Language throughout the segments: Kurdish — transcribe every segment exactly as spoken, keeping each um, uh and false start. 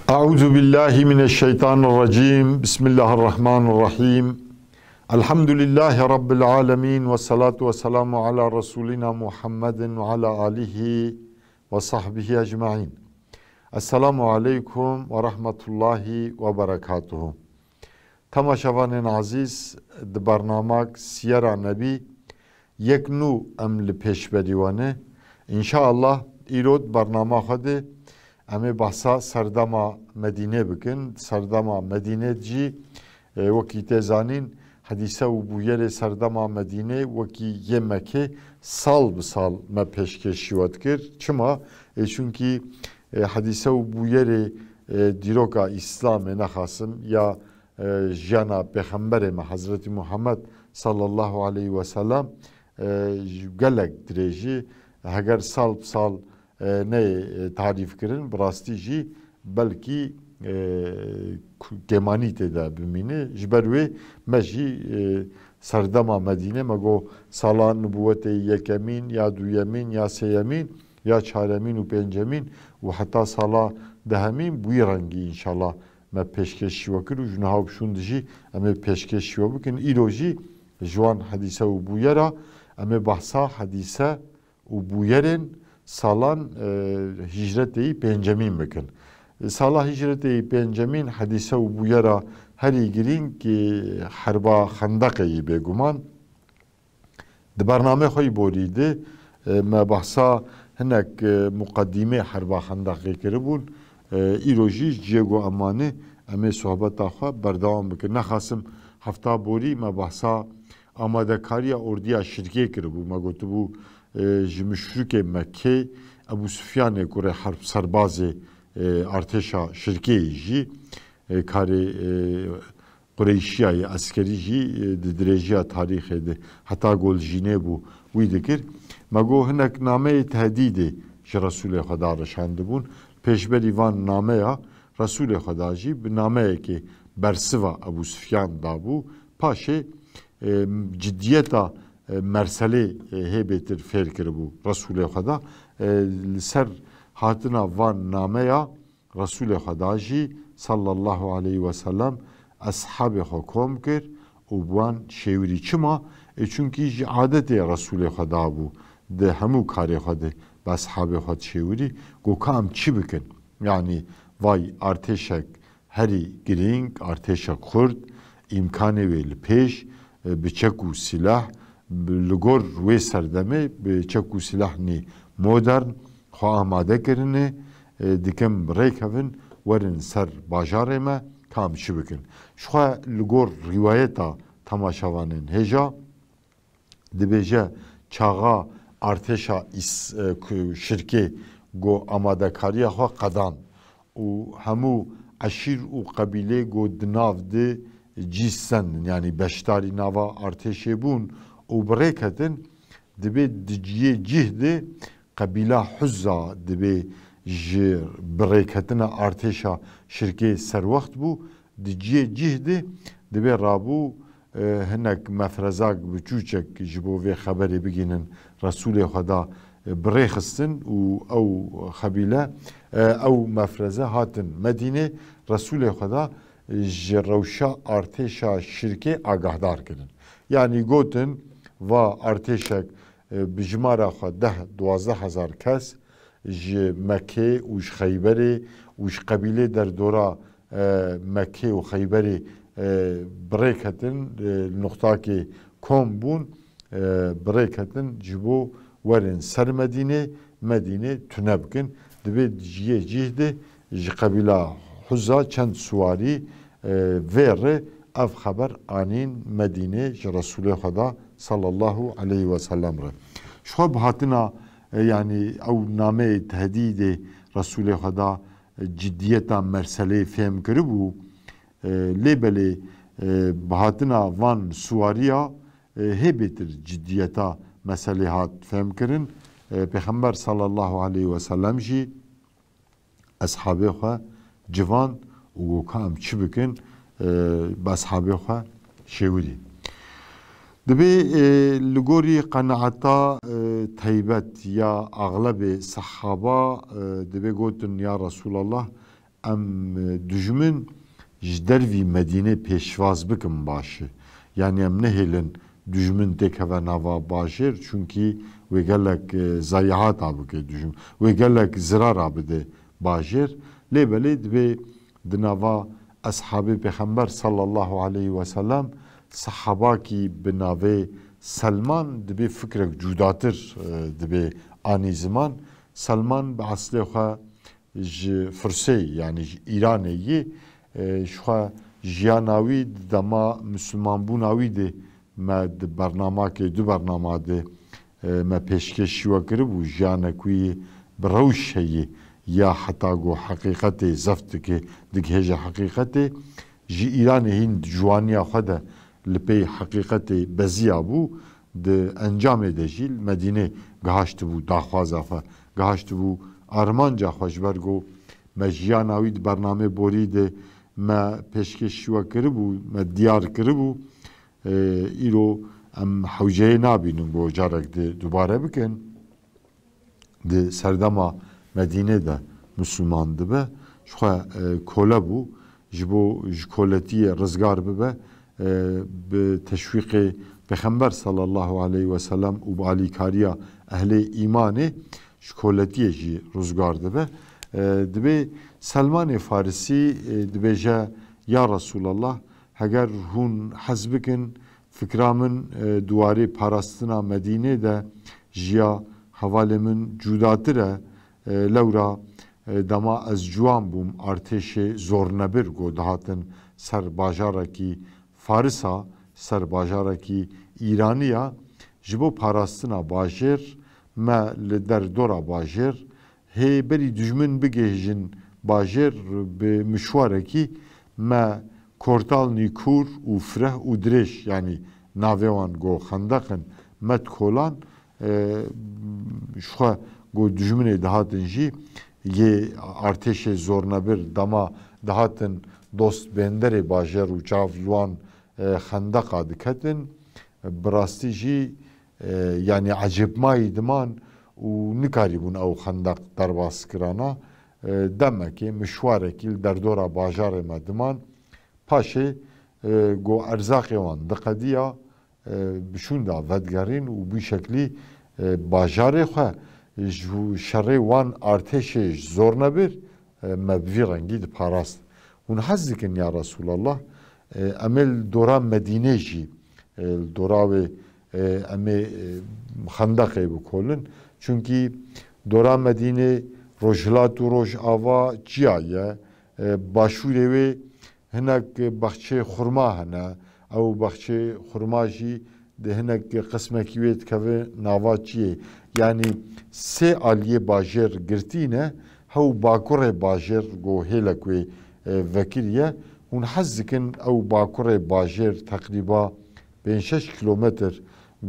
أعوذ بالله من الشيطان الرجيم. بسم الله الرحمن الرحيم. الحمد لله رب العالمين، والصلاة والسلام على رسولنا محمد وعلى آله وصحبه أجمعين. السلام عليكم ورحمة الله وبركاته. Temaşevanên ezîz, di bernamak Siyera Nebî yek nû em li pêşberî we ne. Înşaallah îro di bernama xwe de em ê behsa serdema Medînê bikin. Serdema Medînê jî, e, wekî tê zanîn, hedîse û bûyerê serdema Medînê wekî yê Mekê sal bi sal me pêşkêşî we dikir. Çima? E, çunkî, e, hedîse û bûyerê, e, dîroka Îslamê nexasim ya e, jiyana Pêxemberê me Hezretî Muhammed sallallahu aleyhi ve sellem, e, ji gelek dirêjî, heger sal bi sal, e, neyê, e, tarîf kirin, bi rastî jî belkî, e, ku-, kêmanî tê de bimîne. Ji ber wê me jî, e, serdema Medîne, me got sala nubûwetê yekemîn ya duyemîn ya sêyemîn ya çaremîn û pêncemîn û heta sala dehemîn bi wî rengî înşallah me pêşkêşî we kir û ji niha û bi şûn de jî em ê pêşkêşî we bikin. Îro jî ji wan hedîse û bûyera em ê behsa hedîse û bûyerên salan, e, hîcretê yî pêncemîn bikin. Sala hîcretê yî pêncemîn hedîse û bûyera herî girîng, e, herba Xendeqê yî bêguman. Di bernameyê xwe yî borî de, e, me behsa hinek, e, muqedîmê herba Xendeqê kiribûn. E, îro jî ji cihê ku em mane, em ê sohbeta xwe berdewam bikin. Nexasim hefta borî me behsa amadekariya ordiya şirkê kiribû. Me gotibû, e, ji muşrikê Mekkê Ebû Sufyanê kurê herb serbazê, e, artêşa şirkê yî jî, e, karê, e, Qureyşiya yê eskerî jî, e, di dirêjiya tarîxê de heta goljînê bû wî dikir. Me got hinek nameyê tehdîdê ji Resûlê Xweda re şandibûn. Pêşberî van nameya Resûlê Xweda jî bi nameyekê bersiva Ebû Sufyan dabû. Paşê, e, cidiyeta, e, merselê, e, hê bêtir fêr kiribû Resûlê Xweda. E, li ser hatina van nameya Resûlê Xweda jî sallallahu aleyhi ve sellem eshabê xwe kom kir û bi wan şêwirî. Çima? E, çunkî ji adetê Resûlê Xweda bû, di hemû karê xwe de bi eshabê xwe dişêwirî. Got ka em çi bikin? Yanî vay artêşek herî girîng, artêşek xurt, îmkanê wê li pêş, e, bi çek û sîlah, bi, li gor wê serdemê bi çek û sîlahnî modern xwe amade kirine, e, dikim rêkevin, werin ser bajarê me, ka em çi bikin. Ji xwe li gor rîwayeta temaşevanên hêja, dibêje çaxa artêşa îs-, e, ku-, şirkê ku amadekariya xwe qedan û hemû eşîr û qebîlê ku di nav de cî sen, yanî beşdarî nava artêşê bûn û bi rê ketin, dibê di ciyê cih de qebîla Huzza dibê ji birêketina artêşa şirkê serwext bû, di ciyê cih de dibê rabû, e, hinek mefrezak biçûçek ji bo vê xeberê bigihînin Resûlê Xweda, e, bi rê xistin û ew xebîle, e, ew mefreze hatin Medînê, Resûlê Xweda ji rewşa artêşa şirkê agahdar kirin. Yanî gotin, va artêşek, e, bi jimara xwe deh, duwazdeh hezar kes, ji Mekkê û ji Xeyberê û ji qebîlê derdora, e, Mekkê û Xeyberê, e, bi rê ketin, e, li nuqtakê kom bûn, e, bi rê ketin ji bo werin ser Medînê, Medînê tune bikin. Dibê di cihê cih de ji qebîla Huzza çend siwarî, e, vê re ev xeber anîn Medînê ji Resûlê Xweda sallallahu aleyhi ve sellem re. Ji xwe bi hatina, e, yanî ew nameyê tehdîdê Resûlê Xweda, e, ciddiyeta merselê fêm kiribû. E, lê belê, e, bi hatina van siwariya, e, hê bêtir ciddiyeta meselê hat fêm kirin. E, Pêxember sallallahu aleyhi ve sellem jî eshabê xwe civand û got ka em çi bikin, e, bi eshabê xwe şêwirî. Dibê, e, li gorî qenaeta, e, teybet ya axlebê sehaba, e, dibê gotin, ya Resûlallah, em, e, dijmin ji dervî Medînê pêşvaz bikin baş e. Yanî em nehêlin dijmin têkeve nava bajêr, çunkî wê gelek, e, zayihata bike dijmin, wê gelek zirara bide bajêr. Lê belê dibê di nava eshabê Pêxember sallallahu aleyhi ve sellem sehabakî bi navê Selman dibê fikrek cudatir, e, dibê anî ziman. Selman bi eslê xwe ji Firsê, yanî ji Îranê yî, e, ji xwe jiyana wî di dema misilmanbûna wî de me di bernamakê, du bernama de, e, me pêşkêşî we kiribû, jiyanek wî bi rewş heyî ya heta ku heqîqetê zeft dike, digihêje heqîqetê. Ji Îranê hîn di ciwaniya xwe de li pey heqîqetê beziyabû, di encamê de jî li Medînê gihaştibû daxwaza xwe, gihaştibû armanca xwe, ji ber ku me jiyana wî di bernameyê borî de me pêşkêşî we kiribû, me diyar kiribû. E, îro em hewceyê nabînin ku carek di dubare bikin. Di serdema Medînê de Misliman dibe, ji xwe, e, kole bû, ji bo ji koletiyê rizgar bibe, e, bi teşwîqê Pêxember sallallahu aleyhi ve sellem û bi alîkariya ehlê îmanê ji koletiyê jî rizgar dibe. E, dibê Selmanê Farisî, e, dibêje, Ya Resulallah, heger hûn hez bikin, fikra min, e, di warê parastina Medînê de ji ya hevalê min cudatir e. E, lewra, e, dema ez ciwan bûm, artêşê zornebir ku dihatin ser bajarekî Farisa, ser bajarekî Îraniya, ji bo parastina bajêr me li derdora bajêr hê berî dijmin bigihîjin bajêr, bi mişwarekî me kortalnî kûr û fireh û dirêj, yanî navê wan ku xendeq in, me di kolan, e, ji xwe ku dijminê dihatin jî yê artêşê zornebir dema dihatin dost bênderê bajêr û çav li wan, e, xendeqa diketin. Bi rastî jî, e, yanî ecêbmayî diman û nikarîbûn ew xendeq derbas kirana. E, demekê, mişwarekî li derdora bajarê me diman. Paşê, e, ku erzaqê wan diqediya, e, bi şûnda vedigerîn û bi şeklî, e, bajarê xwe ji şerê wan artêşê zornebir, e, me bi vî rengî diparast. Hûn hez dikin ya Resulallah, e, em ê li dora Medînê jî, e, li dora wê, e, em ê, e, xendeqê bikolin. Çunkî dora Medînê rojhilat û rojava çiya ye. E, başûrê wê hinek baxçê xurma hene. Ew baxçê xurma jî di hinek qismekî wê dikeve nava çiyê. Yanî sê aliyê bajêr girtî ne, hew bakurê bajêr ku hêlek wê, e, vekiriye. Hûn hez dikin ew bakurê bajêr teqrîba pênc şeş kîlometr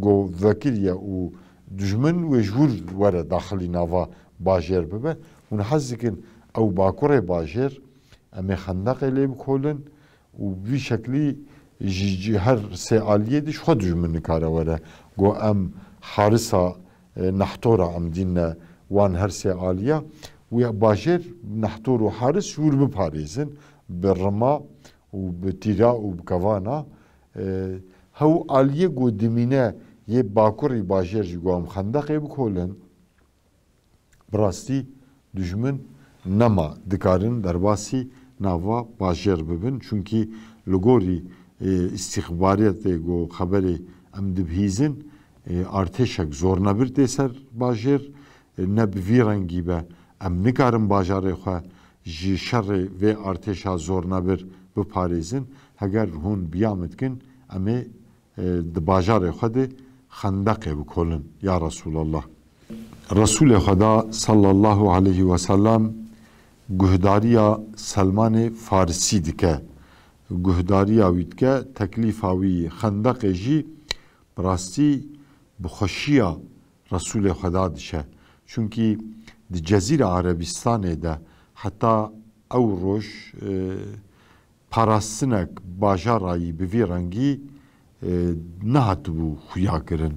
ku vekiriye û dijmin wê ji wir were daxilî nava bajêr bibe. Hûn hez dikin ew bakurê bajêr em ê xendeqê lê bikolin û bi vî şeklî ji, ji her sê aliyê de ji xwe dijmin nikare were. Go em harisa, e, nehtora em dînne wan her sê aliya. Wê bajêr nehtor û haris ji wir biparêzin bi rima û bi tîra û bi kevana. E, hew aliyê ku dimîne yê bakurî bajêr jî ku em xendeqê bikolin, bi rastî dijmin nema dikarin derbasî nava bajêr bibin. Çunkî li gorî, e, îstîxbariyetê ku xeberê em dibihîzin, e, artêşek zornebir tê ser bajêr, e, ne bi vî rengî be, em nikarin bajarê xwe ji şerê vê artêşa zornebir biparêzin. Heger hûn biya min dikin, em ê, e, di bajarê xwe de xendeqê bikolin, ya Resulallah. Resulê Xweda sallallahu aleyhi ve sellem guhdariya Selmanê Farisî dike. Guhdariya wî dike, teklîfa wî xendeqê jî bi rastî bi xweşiya Resulê Xweda dişe. Çunkî di Cezîra Erebistanê de heta ew roj, e, parastinek bajara yî bi vî rengî, e, nehatibû xuya kirin.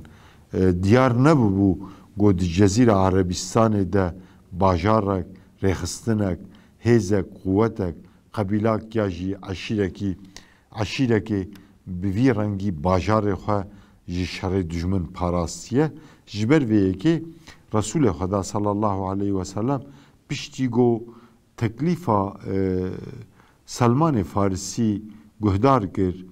E, diyar nebibû ku di Cezîra Erebistanê de bajarek, rêxistinek, hêzek, quwetek, qebîlak ya jî eşîrekî, eşîrekê bi vî rengî bajarê xwe ji şerê dijmin parastiye. Ji ber vê yekê Resûlê Xweda sallallahu aleyhi ve sellem piştî ku teklîfa, e, Selmanê Farisî guhdar kir,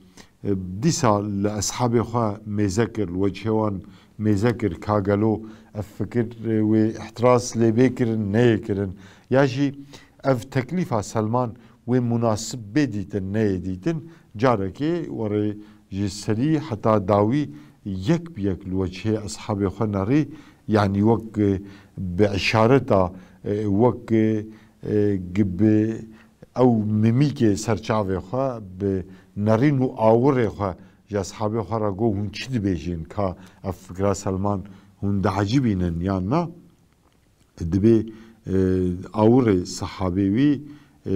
e, dîsa li eshabê xwe mêze kir, li wecihê wan mêze kir, ka gelo ev fikir, e, wê îhtiras lê bê kirin, neyê kirin. Ya jî ev teklîfa Selman wê munasib bê dîtin, neyê dîtin, carekê werê ji serî heta dawî yek bi yek li wecihê eshabê xwe nerî, yanî wek, e, bi îşareta, e, wek, e, e, gi-, bi ew mimîkê serçavê xwe, bi nerîn û awirê xwe ji eshabê xwe re got, hûn çi dibêjin, ka ev fikra Selman hûn diecibînin yan na? Dibê, e, awirê sehabê wî, e,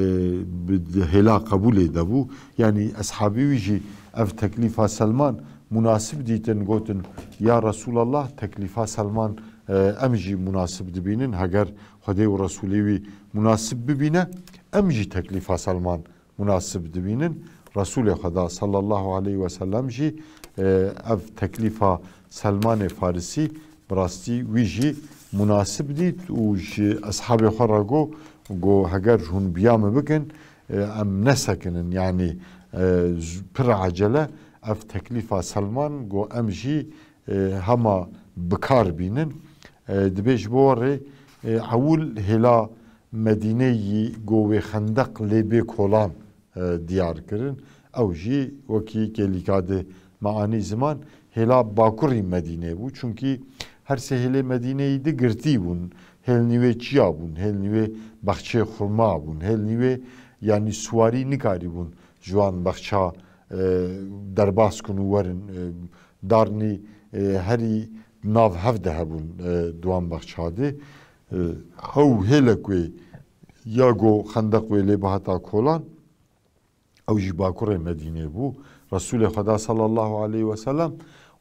bi hêla qebûlê de bû. Yanî eshabê wî jî ev teklîfa Selman munasib dîtin, gotin, ya Resûlallah, teklîfa Selman, e, em jî munasib dibînin. Heger Xwedê û Resûlê wî munasib bibîne, em jî teklîfa Selman munasib dibînin. Resûlê Xweda sallallahu aleyhi ve sellem jî, e, ev teklîfa Selmanê Farisî bi rastî wî jî munasib dît û ji eshabê xwe re got, got, heger hûn biya min bikin, e, em nesekinin. Yanî, e, z-, pir acele ev teklîfa Selman got, em jî, e, hema bi kar bînin. E, dibê ji bo rê, e, ewil hêla Medîneyî ku wê xendeq lê bê kolan, e, diyar kirin. Ew jî wekî kêlîka di meanî ziman hêla bakurî Medînê bû. Çunkî her sê hêlê Medîneyî di girtî bûn. Hêl nîvê çiya bûn, hêl nîvê baxçeyê xurma bûn, hêl nîvê yanî siwarî nikarîbûn ji wan baxça, e, derbas kun û werin. E, darnî, e, herî nav hev de hebûn, e, di wan baxça de. E, ew hêlek wê ya go xendeq wê lê bihata kolan, ew jî bakurê Medînê bû. Resûlê Xweda sallallahu aleyhi ve sellem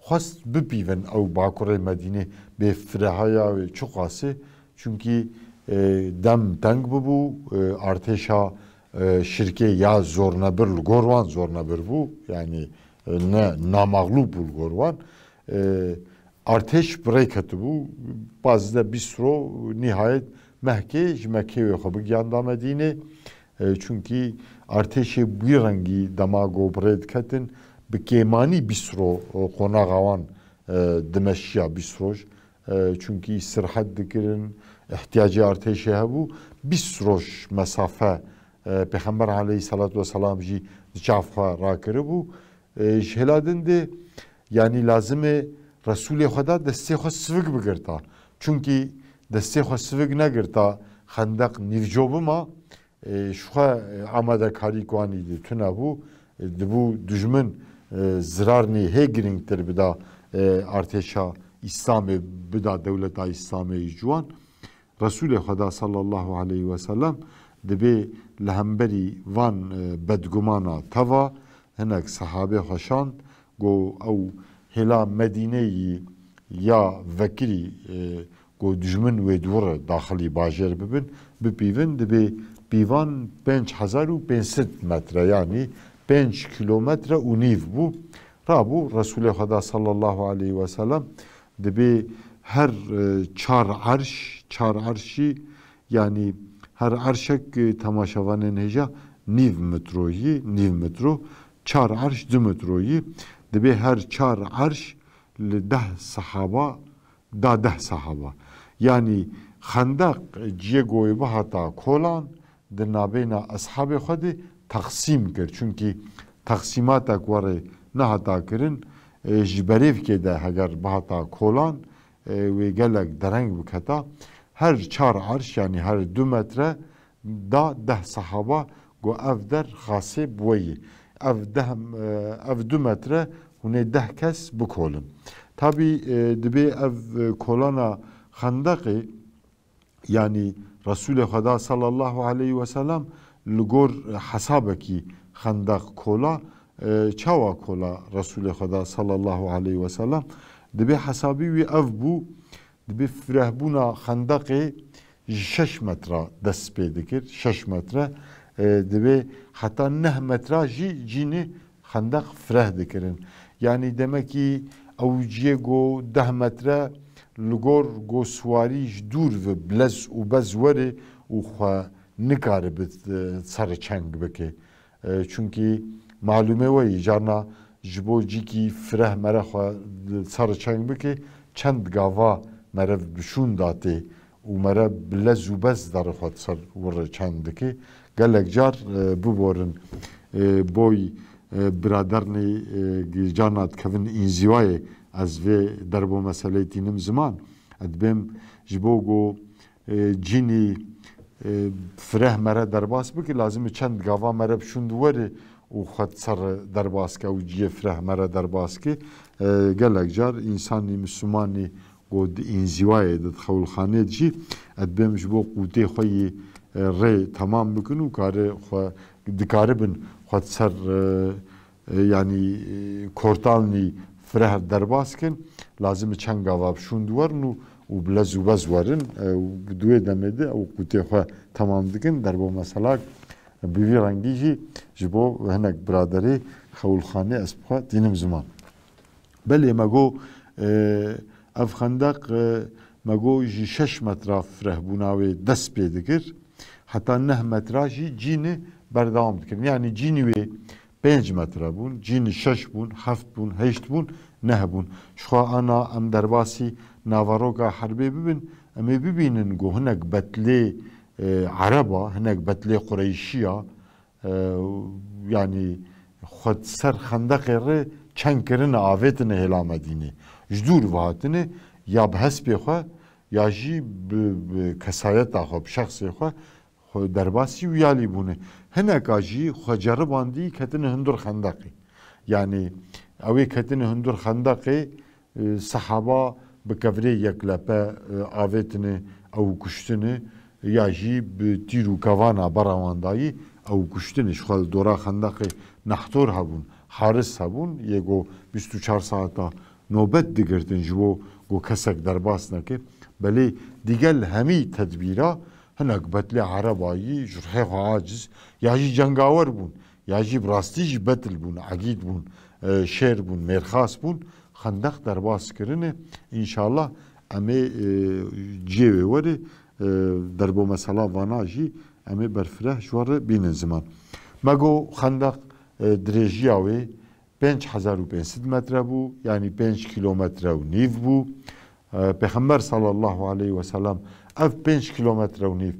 xwest bipîvin ew bakurê Medînê bê firehaya wê çiqasê, çunkî, e, dem teng bibû, e, artêşa, e, şirkê ya zornebir li gor wan zornebir bû, yanî, e, ne namaxlûb bû li gor wan. E, Artêş bi rê ketibû, pazdeh bîst ro nîhayet Mehkê ji Mekkê wê xwe bigiyanda Medînê. E, çunkî artêşê bi wî rengî dema go bi rê diketin, bi kêmanî bîst ro, e, qonaxa wan, e, dimeşiya bîst roj. E, çunkî sirhet dikirin, ihtiyacê artêşê hebû, bîst roj mesafe, e, Pêxember aleyhisselatu vesselam jî di çav xwe rakiribû. E, ji hêla din de, yanî lazim e Resûlê Xweda destê xwe sivik bigirta. Çunkî destê xwe sivik negirta, xendeq nîvco bima, e, ji xwe, e, amadekarî ku anî di tune bû, e, dibû dijmin, e, zirarnê hê girîngtir bida, e, artêşa Îslamê, bida dewleta Îslamê ji wan. Resûlê Xweda sallallahu aleyhi ve sellem dibê li hemberî van, e, bedgumana teva hinek sehabê xwe şand, go ew hêla Medîneyî ya vekirî, e, go dijmin wê di wir daxilî bajêr bibin, bipîvin, dibê pîvan pênc hezar û pênc sed metre, yanî pênc kîlometre û nîv bû. Rabû Resûlê Xweda sallallahu aleyhi ve sellem dibê her, e, çar erş, çar erşî, yanî her erşek, e, temaşevanên hêja nîv metro yî, nîv metro, çar erş du metro yî, dibê her çar erş li deh sehaba da deh sehaba. Yanî xendeq ciyê goyê bihata kolan, di nabêna eshabê xwe de teqsîm kir. Çunkî teqsîmatek werê nehata kirin, e, ji berêvkê de heger bihata kolan, e, wê gelek dereng biketa. Her çar erş, yanî her du metre da deh sehaba, got, ev der xasê bi we yî. Ev deh, e, ev du metre hûn ê deh kes bikolin. Tabî, e, dibê ev, e, kolana xendeqê, yanî Resûlê Xweda sallallahu aleyhi ve sellem li gor hesabekî xendeq kola, e, çawa kola Resûlê Xweda sallallahu aleyhi ve sellem? Dibê hesabî wî ev bû, dibê firehbûna xendeqê ji şeş metra dest pê dikir, şeş metre, e, divê heta neh metra jî cînî xendeq fireh dikirin. Yanî demekî ew ciyê go deh metre li gor go siwarî ji dûr ve bilez û bez were û xwe nikaribe, e, serçeng bike. E, çunkî malûmê we yî, carna ji bo cîkî fireh mere xwe serçeng bike, çend gava mere bi şûn datê û mere bi lez û bez derê xwe ser wir çend dike. Gelek car, e, biborin, e, boy, e, biradernê, e, carna dikevin înzîwayê, ez vê derbo meseleyê tînim ziman. Ez dibêm ji bo ku, e, cînî, e, fireh mere derbas bike, lazim e çend gava mere bi şûn di were û xwe di ser derbas ke û ciyê fireh mere derbas ke. E, gelek car însanî, mislimanî ku di înzîwayê de, di xewlxanê de jî, ez dibêm ji bo qûtê xwe yî, e, rê temam bikin û kare xwe, dikaribin xwe di ser, e, e, yanî, e, kortalnî fireh derbas kin, lazim e çend gava bi şûn di werin û, û bi lez û bez werin, e, û di wê demê de ew qûtê xwe temam dikin. Derbo meselak bi vî rengî jî ji bo hinek biraderê xewlxanê ez bi xwe tînim ziman. Belê me got, e, ev xendeq, e, me got ji şeş metra firehbûna wê dest pê dikir, heta neh metra jî cînî berdewam dikirin. Yanî cînî wê pênc metre bûn, cînî şeş bûn, heft bûn, heşt bûn, neh bûn. Ji xwe ana em derbasî naveroka herbê bibin, em ê bibînin ku hinek betlê, e, ereba, hinek betlê qureyşiya, e, yanî xwe di ser xendeqê re çeng kirine, avêtine hêla Medînê. Ji dûr ve hatine, ya bi hespê xwe, ya jî bi, bi kesayeta xwe, bi şexsê xwe, xwe derbasî wî alî bûne. Hineka jî xwe ceribandî ketine hundir xendeqê. Yanî ew ê ketine hundir xendeqê, e, sehaba bi kevirê yeklepe, e, avêtine ew kuştine, ya jî bi tîr û kevana berawandayî ew kuştine. Ji xwe li dora xendeqê nehtor hebûn, haris hebûn, yê ku bîst û çar saeta nobet digirtin ji bo ku kesek derbas neke. Belê digel hemî tedbîra hinek betlê erebayî ji ruhê xwe aciz, ya jî cengawer bûn, ya jî bi rastî jî betl bûn, egîd bûn, e, şêr bûn, mêrxas bûn, xendeq derbas kirine. Înşallah em ê, e, ciyê wê were, e, derbo mesela vana jî em ê berfireh ji we re bînin ziman. Me got xendeq, e, dirêjiya wê pênc hezar û pênc sed metre bû, yanî pênc kîlometre û nîv bû. E, Pêxember sallallahu aleyhi ve sellem ev pênc kîlometre û nîv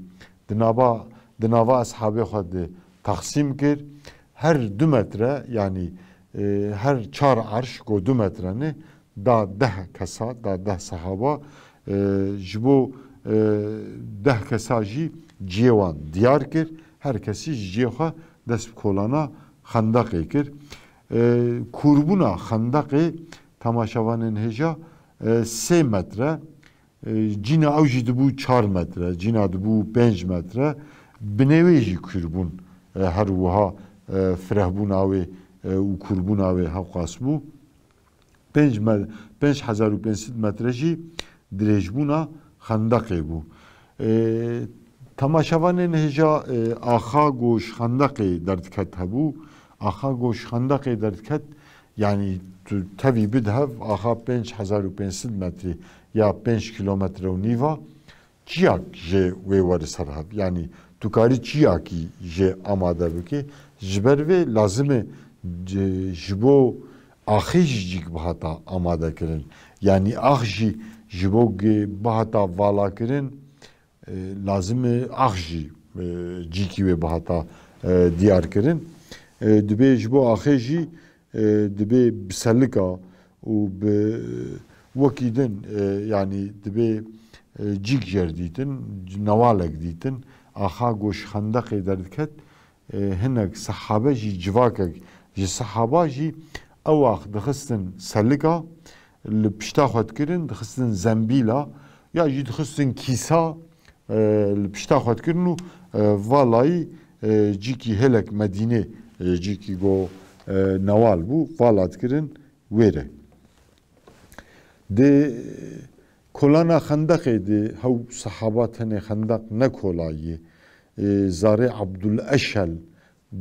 di nava, di nava eshabê xwe de texsîm kir. Her du metre, yanî, e, her çar erş ku du metre ne, da deh kesa, da deh sehaba, e, ji bo, e, deh kesa jî ciyê wan diyar kir. Her kesî ji ciyê xwe dest bi kolana xendeqê kir. E, kûrbûna xendeqê, temaşevanên hêja, e, sê metre, e, cîna ew jî dibû çar metre, cîna dibû pênc metre. Binê wê jî kûr bûn, e, her wiha, e, firehbûna wê, e, û kûrbûna wê hewqas bû. Pênc me-, pênc hezar û pênc sed metre jî dirêjbûna xendeqê bû. E, temaşevanên hêja, e, axa ku ji xendeqê derdiket hebû, axa ku ji xendeqê derdiket, yanî tu tevî bide hev, axa pênc hezar û pênc sed metrî ya pênc kîlometre û nîva, çiyak jê wê were ser hev. Yanî tu karî çiyakî jê amade bikî. Ji ber vê lazim e ji, ji bo axê jî cîk bihata amade kirin. Yanî ax jî ji bo ge-, bihata vala kirin, e, lazim e ax jî, e, cîkî wê bihata, e, diyar kirin. E, dibê ji bo axê jî, e, dibê bi selika û bi wekî din, e, yanî dibê, e, cîk jerdîtin, newalek dîtin, axa goş xendeqê derdiket, e, hinek sehabe jî civakek ji sehaba jî ew ax dixistin selika, li pişta xwe dikirin, dixistin zembîla, ya jî dixistin kîsa, e, li pişta xwe dikirin û, e, valayî, e, cîkî hêlek Medînê, e, cîkî go, e, newal bû, vala dikirin wê re. Dê Kolana Xendeqê de hew sehaba tenê Xendeq ne kolayî. Ê, zarê Abdul Eşel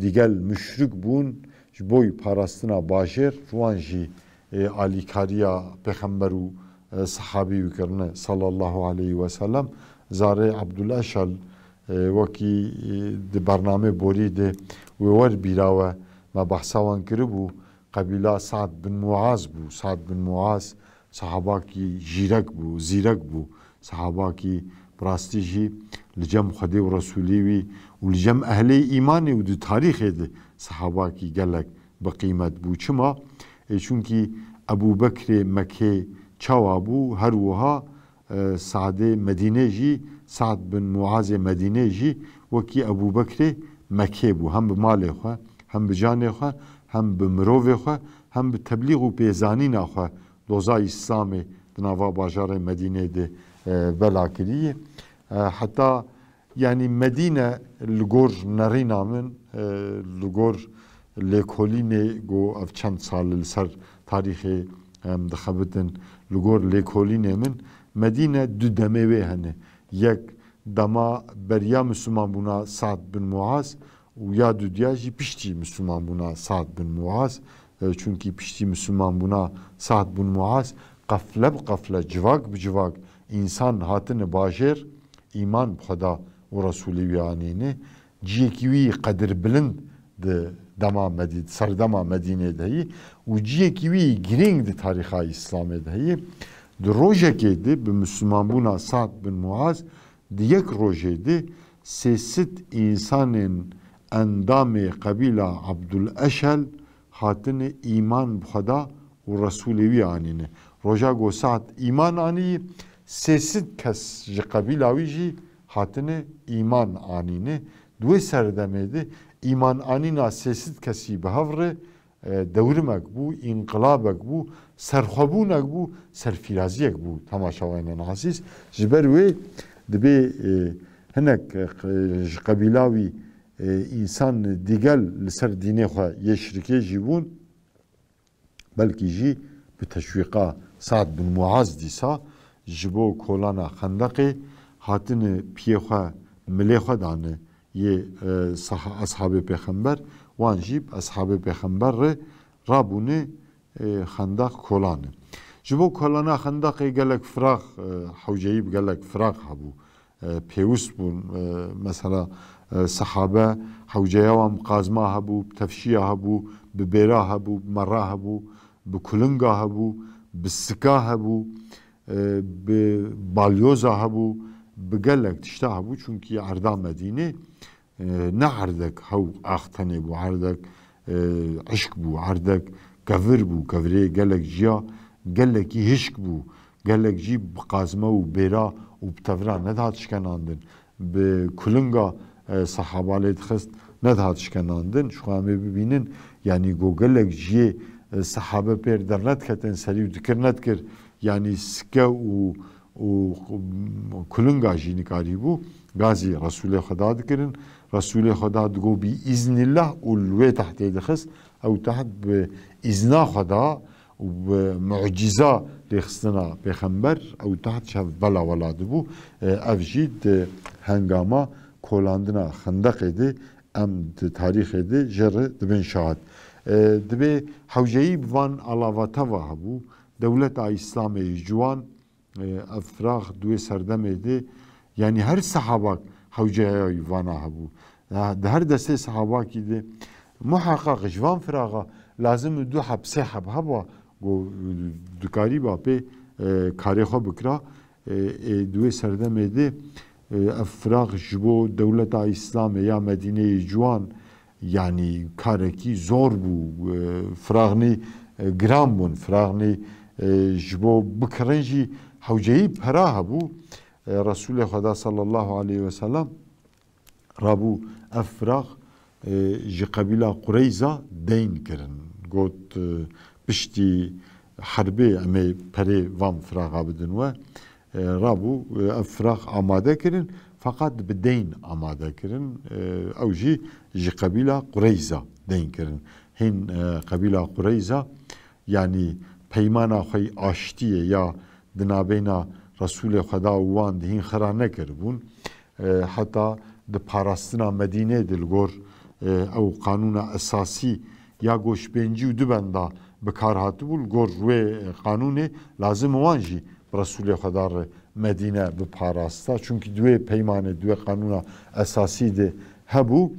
digel muşrik bûn, ji bo parastina bajêr, ji wan jî, ê, alîkariya Pêxember û, e, sehabî wî kirine, sallallahu aleyhi ve sellem. Zarê Abdul Eşel, e, wekî, e, di bernamê borî de wê wer bîra we, me behsa wan kiribû, qebîla Sa'd bin Muaz bû. Sa'd bin Muaz sahabakî jîrek bû, zîrek bû. Sahabakî bi rastî jî li cem Xwedê û Resûlê wî û li cem ehlê îmanê û di tarîxê de sahabakî gelek bi qîmet bû. Çima? Ê, çunkî Ebû Bekrê Mekê çawa bû, her wiha, e, Sadê Medînê jî, Sa'd bin Muazê Medînê jî wekî Ebû Bekrê Mekê bû. Hem bi malê xwe, hem bi canê xwe, hem bi mirovê xwe, hem bi teblîx û pêzanîna xwe doza Îslamê di nava bajarê Medînê de, e, bela kirî. E, heta, yanî Medîne li gor nerîna min, e, li gor lêkolînê ku ev çend sal li ser tarîxê em dixebitin, li gor lêkolînê min, Medîne du demê wê hene. Yek dema beriya Mislimanbûna Sa'd bin Muaz û ya dudiya jî piştî Mislimanbûna Sa'd bin Muaz. E, çunkî piştî Mislimanbûna Sa'd bin Muaz qefle bi qefle, civak bi civak însan hatine bajêr, îman bi Xweda û Resûlê wî anîne. Ciyekî wî qedirbilind di dema Medî-, serdema Medînê de heyî û ciyekî wî girîng di tarîxa Îslamê de heyî. Di rojekê de bi Mislimanbûna Sa'd bin Muaz, di yek rojê de sê sed însanên endamê qebîla Abdul Eşel hatine îman bi Xweda û Resûlê wî anîne. Roja ku Sa'd îman anî, sê sed kes ji qebîla wî jî hatine îman anîne. Di wê serdemê de îman anîna sê sed kesî bi hev re, e, dewrimek bû, înqilabek bû, serxwebûnek bû, serfîraziyek bû, temaşevanên ezîz. Ji ber wê dibê, e, hinek, e, q-, ji qebîla wî, e, însan digel li ser dînê xwe yê şirkê jî bûn. Belkî jî bi teşwîqa Sa'd bin Muaz dîsa ji bo kolana Xendeqê hatine piyê xwe, milê xwe dane yê, e, saha-, eshabê pêxember, wan jî bi eshabê pêxember re rabûne, e, Xendeq kolane. Ji bo kolana Xendeqê gelek firaq, e, hewceyî bi gelek firaq hebû. E, pêwist bûn. E, mesela, e, sehabe hewceya wan bi qazma hebû, bi tefşiya hebû, bi bêra hebû, bi mera hebû, bi kulinga hebû, bi sika hebû, e, bi balyoza hebû, bi gelek tişta hebû. Çunkî erda Medînê, e, ne erdek hew ax tenê bû, erdek, e, eşk bû, erdek kevir bû, kevirê gelek jiya, gelekî hişk bû. Gelek jî bi qazme û bêra û bi tevra nedihat şikenandin. Bi kulinga, e, sehaba lê dixist nedihat şikenandin. Ji xwe em ê bibînin, yanî go gelek jiyê, e, sehabe pêr dernediketin serî û dikir nedikir, yanî sike û, û kulinga jî nikarîbû gazî Resûlê Xweda dikirin. Resûlê Xweda digo bi îznillah û li wê tehtê dixist. Ew teht bi îzna Xweda û bi mucîza lêxistina pêxember, ew teht ji hev bela wela dibû. E, ev jî di hengama kolandina Xendeqê de em di tarîxê de jê re dibin şahid. E, dibê hewceyî bi van alavata ve hebû. Dewleta Îslamê ji wan, e, ev firax di wê serdemê de, yanî her sehabak hewceya wî vana hebû. Di her destê sehabakî de muheqeq ji van firaxa lazim du heb, sê heb heba ku dikarîba pê, e, karê xwe bikira. E, ê, di wê serdemê de, e, ev firax ji bo dewleta Îslamê ya Medîneyê ciwan, yanî karekî zor bû. E, firaxnî, e, giran bûn. Firaxnî, e, ji bo bikirin jî hewceyî pera hebû. E, Resûlê Xweda sallallahu aleyhi ve sellem rabû ev firax, e, ji qebîla Qureyza deyn kirin. Got, e, piştî herbê em ê perê van firaxa bidin we. E, rabû, e, ev firax amade kirin, feqet bi deyn amade kirin. E, ew jî ji qebîla Qureyza deyn kirin. Hîn, e, qebîla Qureyza, yanî peymana xwe yî aştiyê ya di nabeyna Resûlê Xweda û wan di hîn xira nekiribûn. E, heta di parastina Medînê de li gor, e, ew qanûna esasî ya goşbêncî û du benda bi kar hatibû, li gor wê qanûnê lazim wan jî bi Resûlê Xweda re Medîne biparasta. Çunkî di wê peymanê, di wê qanûna esasî de hebû,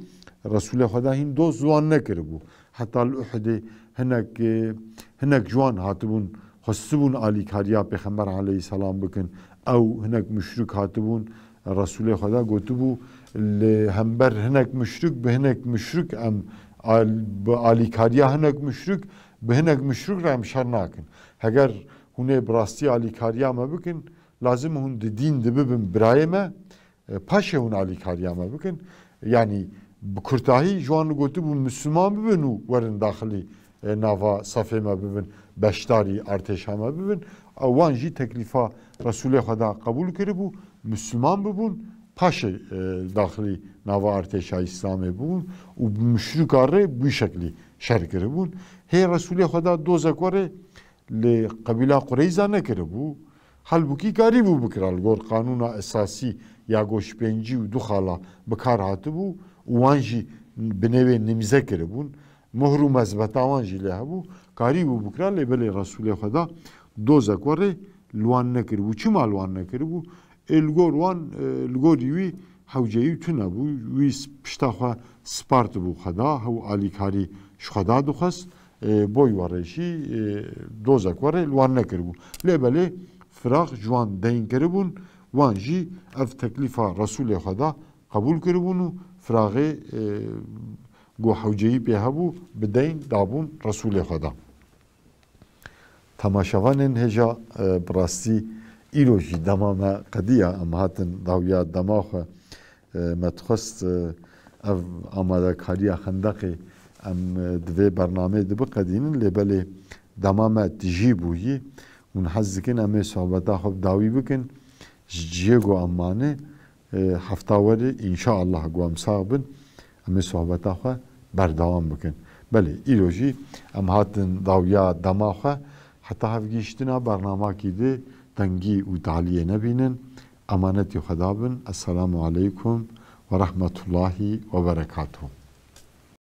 Resûlê Xweda hîn doz ji wan nekiribû. Heta li Uhudê hinek, e, hinek ji wan hatibûn, xwestibûn alîkariya Pêxember aleyhisselam bikin. Ew hinek muşrik hatibûn, Resûlê Xweda gotibû, li hember hinek muşrik, bi hinek muşrik em al-, bi alîkariya hinek muşrik, bi hinek muşrik re em şer nakin. Heger hûn ê bi rastî alîkariya me bikin, lazim hûn di dîn de bibin birayê me, e, paşê hûn alîkariya me bikin. Yanî bi kurtahî ji wan gotibû, Misliman bibin û werin daxilî, e, nava sefê me bibin, beşdarî artêşa me bibin. Ew wan jî teklîfa Resûlê Xweda qebûl kiribû, Misliman bibûn, paşê, e, daxilî nava artêşa Îslamê bibûn û bi muşrika re bi wî şeklî şer kiribûn. Hê Resûlê Xweda dozek were li qebîla Qureyza nekiribû. Halbûkî karîbû bikira, li gor qanûna esasî ya goşbêncî û du xala bi kar hatibû û wan jî bi nêvê nimze kiribûn. Muhr û mezbeta wan jî lê hebû. Karîbû bikira, lê belê Resûlê Xweda dozek were li wan nekiribû. Çima li wan nekiribû? Ê li gor wan, e, li gorî wî hewceyî tune bû. Wî s-, pişta xwe spartibû Xweda, hew alîkarî ji Xweda dixwest. E, boy were jî, e, dozek were li wan nekiribû. Lê belê firaq ji wan deyn kiribûn, wan jî ev teklîfa Resûlê Xweda qebûl kiribûn û firaxê, e, ku hewceyî pê hebû, bi deyn dabûn Resûlê Xweda. Temaşevanên hêja, e, bi rastî îro jî dema me qediya, em hatin dawiya dema xwe, e, me dixwest, e, ev amadekariya xendeqê em, e, di vê bernameyê de biqedînin, lê belê dema me tijî bûyî, hûn hez dikin em ê sohbeta xwe bi dawî bikin, ji cihê ku em mane, e, hefta werê, înşaallah, ku em sax bin, em ê sohbeta xwe berdewam bikin. Belê, îro jî em hatin dawiya dema xwe, heta hevgihîştina bernamakî di tengî û taliyê nebînin. Emanetî Xweda bin. Esselamu aleykum ve rahmetullahi ve berekatuhu.